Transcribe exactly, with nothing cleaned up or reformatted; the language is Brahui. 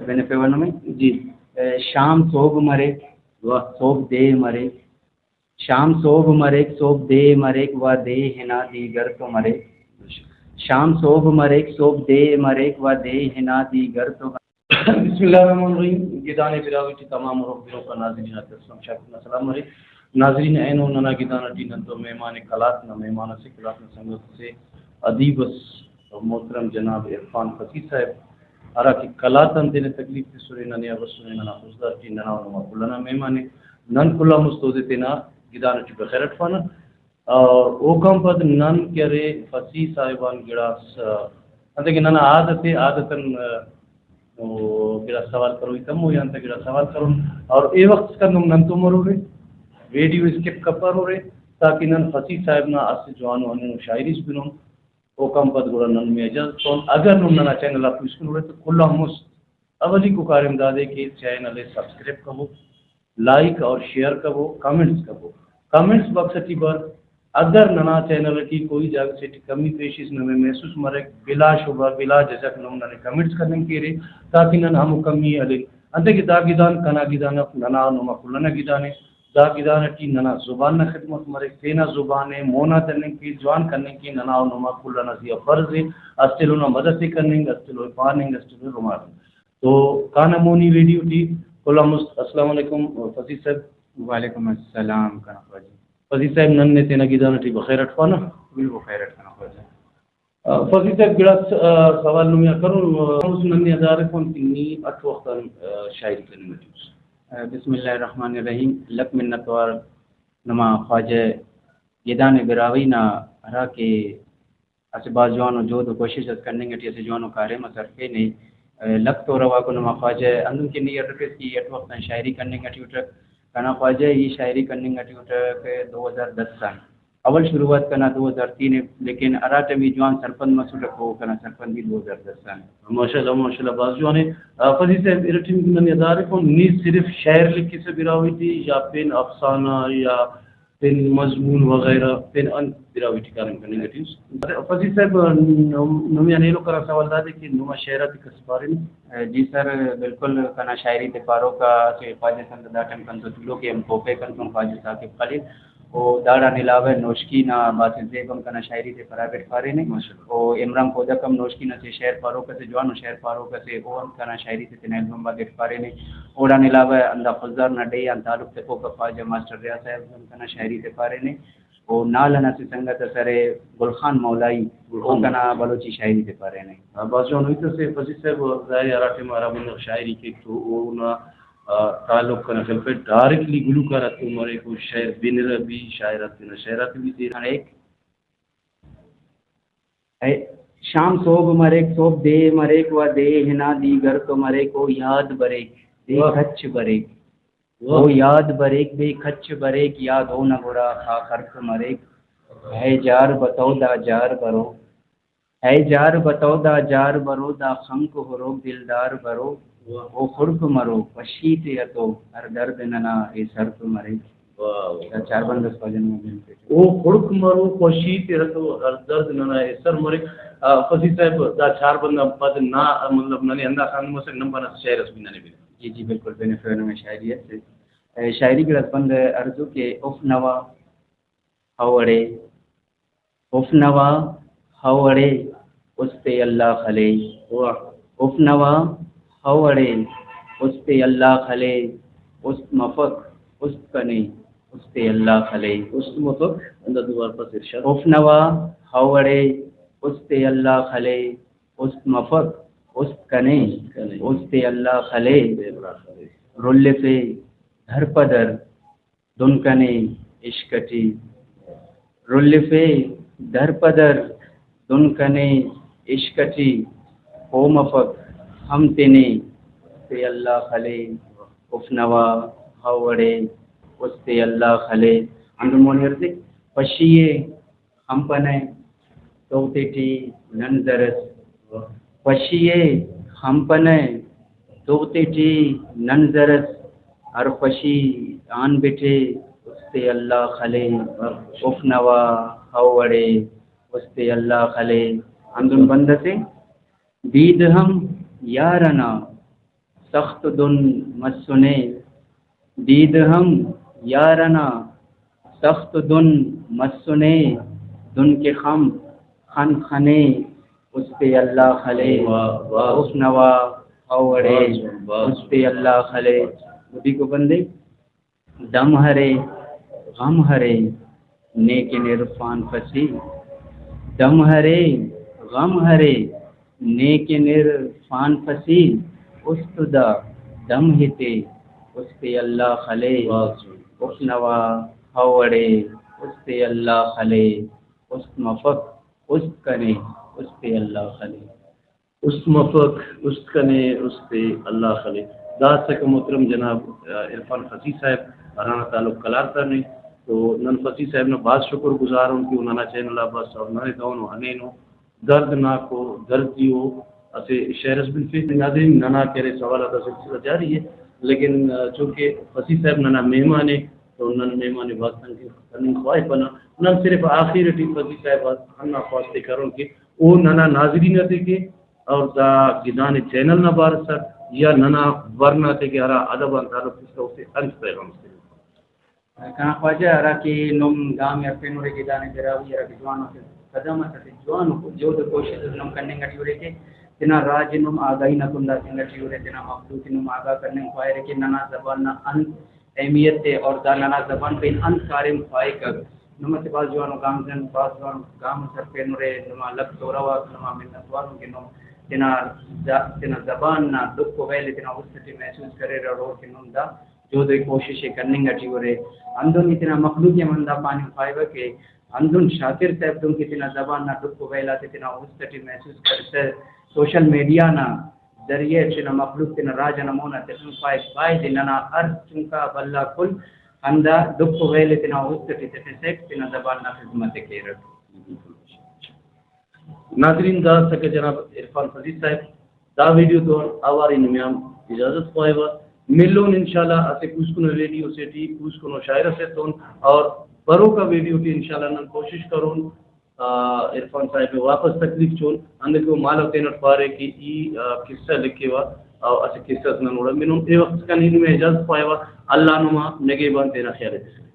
بینفے ونمے۔ جی۔ اے، شام سہب مریک، واہ۔ سہب دے مریک۔ شام سہب مریک، سہب دے مریک، وا دے ہنا دیگر تو مریک۔ شام سہب مریک، سہب دے مریک، وا دے ہنا دیگر تو مریک۔ بسم اللہ الرحمن الرحیم۔ گدانے براہوئی ٹی تمام ہروک بروکا ناظرین آتے اسلم شاکر نا سلام مرے۔ ناظرین، اینو ننا گدان اٹی نن تو مہمان قلات نا مہمان اسے، قلات نا سنگت اسے، ادیب اس، محترم جناب عرفان فصیح صاحب، ہرا کہ قلات آن تینے تکلیف تسنے، ننے آ بسنے، ننا خضدار ٹی ننا و نما کل ئنا مہمان ءِ۔ نن کل آن مست اودے تینا گدان اٹی بخیر اٹ پانہ۔ اور اوکان پد نن کہ ارے فصیح صاحب آن گڑاس، آ، انتئے کہ ننا عادت ءِ، عادتاً، آ، او گڑاس سوال کروئی تمو یا انتئے گڑاس سوال کرون۔ اور اے وخت اسکان نم نن تو مرورے، ویڈیو اسکپ کپرورے، تاکہ نن فصیح صاحب نا اسہ جوانو ہندنو شاعری اس بنون۔ اوکان پد گڑا نن مے اجازت تون۔ اگر نم ننا چینل آ پوسکن اُرے تو کل آن مست اولیکو کاریم دادے کہ چینل ءِ سبسکرائب کبو، لائک اور شیئر کبو، کمنٹس کبو۔ کمنٹس باکس اٹی بر، اگر ننا چینل اٹی کوئی جاگہ سے ٹی کمی پیشی اس نمے محسوس مریک، بلا شبہ، بلا جھجھک نم ننے کمنٹس کننگ کیرے، تاکہ نن ہمو کمی ءِ ہلن۔ انتئے کہ دا گدان کنا گدان اف، ننا نما کل ئنا گدان ءِ۔ دا گدان اٹی ننا زبان نا خدمت مریک، تینا زبان ءِ مونا دننگ کے، جوان کننگ کے ننا و نما کل ئنا زیہا فرض ءِ۔ اسٹ ایلو نا مدد ءِ کننگ، اسٹ ایلو ءِ پاننگ، اسٹ ایلو ءِ رمارنگ۔ تو کانہ مونی ویڈیو ٹی کل آن مست۔ السلام علیکم فصیح صاحب۔ وعلیکم السلام کنا خواجہ۔ فصیح صاحب، نن نے تینا گدان اٹی بخیر اٹ پانہ۔ بالکل بخیر اٹ کنا خواجہ۔ آ، فصیح صاحب، گڑاس، آ، سوال نمے آ کرون۔ آ، نن نے ہنداخسن کہ نی اٹ وخت آن، آ، شاعری کننگ اٹی اس؟ آ، بسم اللہ الرحمن الرحیم۔ لکھ منت وار نما خواجہ گدان براہوئی نا، ہرا کہ اسہ بھاز جوانو جہد و کوشش اس کننگ اٹی اسہ جوانو کاریم اس ہرفینے۔ آ، لکھ تو رواکو نما خواجہ، ہندن کہ نی ارفیس کہ ای اٹ وخت آن شاعری کننگ اٹی اٹک۔ کنا خواجہ، ای شاعری کننگ اٹی اٹک دو ہزار دس آن۔ اول شروعات کنا دو ہزار تین ءِ، لیکن ہرا ٹائم ای جوان سرپند مسٹک، او کنا سرپندی دو ہزار دس آن۔ ماشاءاللہ، ماشاءاللہ، بھاز جوان ءِ۔ آ، فضیل صاحب، ارٹی نن یات داریفون، نی صرف شعر لکھسہ براہوئی ٹی یا پین افسانہ یا پین مضمون وغیرہ پین انت براہوئی ٹی کاریم کننگ ٹی اس؟ فضیل صاحب، نم-، نمے آن ایلو کنا سوال دادے کہ نما شعر آتے کس پارینے؟ جی سر، بالکل کنا شاعری تے پاروکا اسہ خواجہ سنگت دا ٹائم کنتون تولوک ءِ، ہم کوپہ کنتون خواجہ ثاقب خلیل۔ و داڑان علاوہ نوشکی نا باسط زیب ہم کنا شاعری تے پرائیویٹ پارینے۔ ماشاءاللہ۔ و عمران کودک ہم نوشکی نا سے شعر پاروک اسے، جوانو شعر پاروک اسے، او ہم کنا شاعری تے تینا البم آ گٹ پارینے۔ اوڑان علاوہ ہندا خضدار نا ڈیہہ آن تعلق تخوکا خواجہ ماسٹر ریاض صاحب ہم کنا شاعری تے پارینے۔ و نال ئنا اسہ سنگت اس ارے گل خان مولائی، گل او خان۔ کنا بلوچی شاعری تے پارینے۔ آ، بھاز جوان ہیت اسے فضیل صاحب، ظاہر ءِ ہرا ٹائم ہرا بندغ شاعری کیک تو اونا، آ، تعلق کنا خلفہ ڈائریکٹلی گلوکار آتتون مریک، او شعر بنرہ بھی، شاعر آتے تینا شعر آتے بھی تیرہ۔ مریک۔ اے، شام سہب مریک، سہب دے مریک، وا دے ہنا دیگر تو مریک، او یاد بریک، دے واہ۔ کچ بریک۔ واہ۔ او یاد بریک، دے کچ بریک، یاد اونا گڑا خاخر تو مریک۔ اے جار بتو دا جار برو۔ اے جار بتو دا جار برو، دا خنک ہروک دلدار برو۔ واہ۔ او خڑک مرو، خوشی تے اتو، ہر درد ننا ایسر تو مریک۔ واہ، واہ۔ دا چار بند اس خواجہ نما بینفٹ۔ او خڑک مرو، خوشی تے اتو، ہر درد ننا ایسر مریک۔ آ، فضیل صاحب، دا چار بند آن پد نا، مطلب، ننے ہندا خواندن مسک، نم پانہ شعر اس بھی ننے بنفے۔ جی، جی، بالکل، بینفے نمے شاعری اس۔ اے، شاعری گڑاس بند ارزو کہ اف نوا، ہو اڑے، اف نوا، ہو اڑے، است ءِ اللہ خلے۔ واہ۔ اف نوا، ہو اڑے، است ءِ اللہ خلے، است مفک، است کنے، است ءِ اللہ خلے۔ است مفک، ہندا دوبارہ پاس ارشاد۔ اف نوا، ہو اڑے، است ءِ اللہ خلے، است مفک، است کنے، کنے۔ است ءِ اللہ خلے۔ اللہ خلے۔ رلفے، دھر پدر، دن کنے عشق ٹی۔ رلفے در پدر دن کنے عشق ٹی، پہہ مفک ہم تینے است ءِ اللہ خلے۔ اف نوا، ہو اڑے، است ءِ اللہ خلے۔ ہندن مونی ارزک، پشی ءِ خنپنہ تو تیٹی نن زرس۔ خوشی ءِ خنپنہ تو تیٹی نن زرس، ہر خوشی آن بٹے است ءِ اللہ خلے۔ اف نوا، ہو اڑے، است ءِ اللہ خلے۔ ہندن بند اسے، بید ہم یار ئنا تخت دن مسنے، دید ہم یار انا تخت دن مسنے، دن کہ خم خن خنے، است اللہ خلے۔ واہ، واہ۔ اوفک نوا ہو اڑے، واہ، واہ۔ است اللہ خلے۔ ودی کو بندے۔ دم ہرے، غم ہرے، نے کن عرفان فصیح۔ دم ہرے، غم ہرے، نے کن عرفان فصیح۔ است دا دم ہتے، است اللہ خلے۔ واہ۔ اف نوا ہو اڑے، است اللہ خلے۔ است مفک، است کنے، است اللہ خلے۔ است مفک، است کنے، است اللہ خلے۔ دا اسکہ محترم جناب، آ، عرفان فصیح صاحب، ہرانا تعلق قلات آن ءِ۔ تو نن فصیح صاحب نا بھاز شکر گزار ان کہ او ننا چینل آ بس اور ننے دہنو ہنینو، دردناک و دردی و اسہ شعر اس بنفے۔ ناظرین، ننا کہ ارے سوال آتا سلسلہ جاری ءِ، لیکن، آ، چونکہ فصیح صاحب ننا مہمان ءِ، تو نن مہمان ءِ بھاز تنگ کننگ خواہپنہ۔ نن صرف آخر ٹی فصیح صاحب آ ہندا خواست ءِ کرون کہ او ننا ناظرین آتے کہ اور دا گدان چینل نا بارسا یا ننا ورنا تے کہ ہرا ادب آن تعلق تسکا، اوفتے انت پیغام اس تننگ؟ کنا خواجہ، ہرا کہ نم گام ءِ ہرفینورے گدان براہوئی، ہرا کہ جوان اسہ قدم اس، اسہ جوان جہد و کوشست اس نم کننگ اٹی ارے کہ تینا راج ءِ نم آگاہی نا کنڈا تنگ اٹی ارے، تینا مخلوق ءِ نم آگاہ کننگ خواہرے کہ ننا زبان نا انت اہمیت ءِ اور دا ننا زبان پین انت کاریم خواہکک۔ نم اسہ بھاز جوانو گام زن، بھاز جوانو گام اس ہرفینرے، نما لکھ تورواک، نما منت وارو کہ نم تینا ز-، تینا زبان نا ڈکھ و ویل ءِ تینا است ٹی محسوس کریرہ اور اوڑکن نم دا جہد و کوشش ءِ کننگ ٹی ارے۔ ہندن ای تینا مخلوق ءِ ہم ہندا پاننگ خواہوہ کہ ہندن شاکر صاحب دن کہ تینا زبان نا ڈکھ و ویل آتے تینا است ٹی محسوس کرسہ، سوشل میڈیا نا ذریعہ تینا مخلوق تینا راج انا مون آ تخنگ خواہک، بایدے ننا ہر چنکا بھلا کل ہندا ڈکھ و ویل ءِ تینا است ٹی تخسک، تینا زبان نا خذمت ءِ کیرک۔ ناظرین، دا اسکہ جناب عرفان فصیح صاحب، دا ویڈیو تون اوار ای نمے آن اجازت خواہوہ۔ ملون انشاءاللہ اسہ پوسکنو ویڈیو سے ٹی پوسکنو شاعر اسے تون، اور بروکا ویڈیو ٹی انشاءاللہ نن کوشش کرون آ، عرفان صاحب ءِ واپس تکلیف چون، ہندن کہ او مالو تینٹ پارے کہ ای، آ، قصہ لکھیوہ، او اسہ قصہ اس نن اوڑا ملون۔ اے وخت کن ای نمے اجازت خواہوہ، اللہ نما نگہبان، تینا خیال ءِ تخ۔